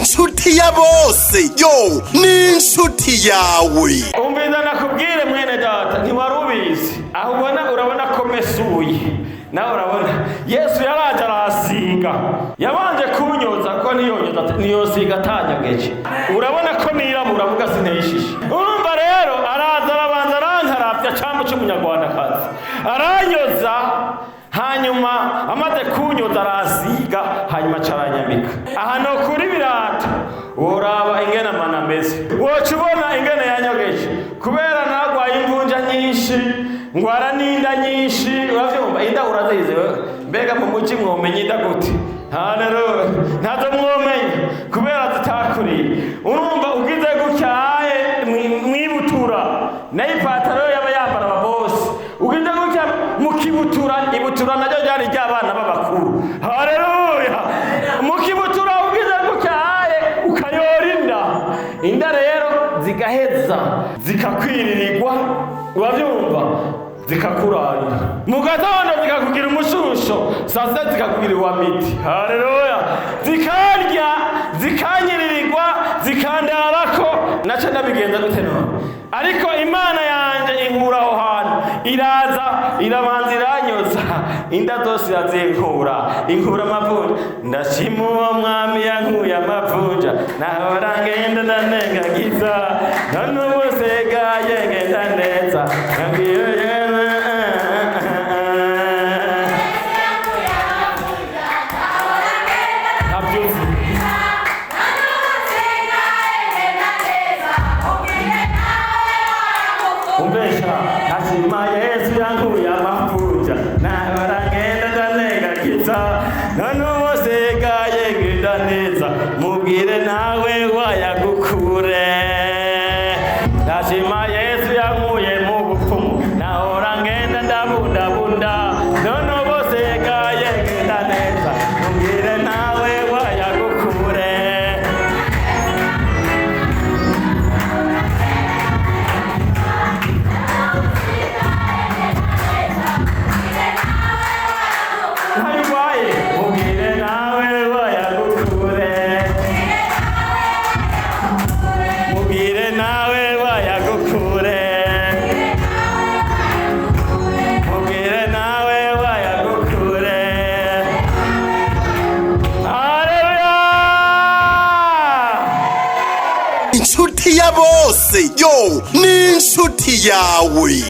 Inshuti ya bose, yo ni inshuti yawe. Umviza nakubwire, mwene data, ntiwari ubizi. Aho ubona, urabona ko mesuye nawe, urabona Yesu yaraje arahasiga. Yabanje kunyoza, ko niyonyoza niyosiga atanyogeje. Urabona ko nirabura, muga sineyishishe. Urumva rero, araza arabanza arankaravya cambo c'umunyarwandakazi, aranyoza, hanyuma amaze kunyoza arasiga, hanyuma acaranyambika. Aha no kuri birato woraba ingene amana ameze, woca ubona ingene yanyogeje, kubera narwaye imvunja nyinshi, ngwara n'inda nyinshi. Uravyumva, inda urazizi wewe. Mbega mu muji mwomenya inda gute? Haleluya, ntazo mwomenya kubera zitakuriye. Urumva ugize gutyaye mwibutura, nayo ipataro yaba yambara ababosi, ugize gutya mukibutura, ibutura naryo ryari ry'abana b'abakuru. Haleluya, mukibutura ugize gutyaye ukayora inda, inda rero zigaheza zikakwiririrwa, urabyumva, zikakurarira mu gatondo, zikakugira umushusho, saa sita zikakugira uwa miti. Haleluya, zikarya, zikanyiririrwa, zikandarako. Naco ndabigenza gute none? Ariko Imana yanje inkura aho hantu, iraza irabanza iranyoza, inda zose irazinkura, inkura amavunja. Ndashima uwo mwami yankuye amavunja. Nahora ngenda ndanengagiza, none ubu nsigaye ngenda neza. Nabwiye yewe. Ntabyuzi. Umbesha ndashima Yesu yankuye amavunja. Nahora ngenda ndanengagiza, none ubu nsigaye ngenda neza. Mubwire nawe wayagukure. Ndashima Yesu yankuye mu bupfumu. Nahora ngenda ndabundabunda, none ubu nsigaye ngenda neza. Mubwire nawe wayagukure. Ntabigwaye, mubwire nawe wayagukure. Mubwire nawe wayagukure. Mubwire nawe wayagukure. Haleluya. Inshuti ya bose, yo ni inshuti yawe.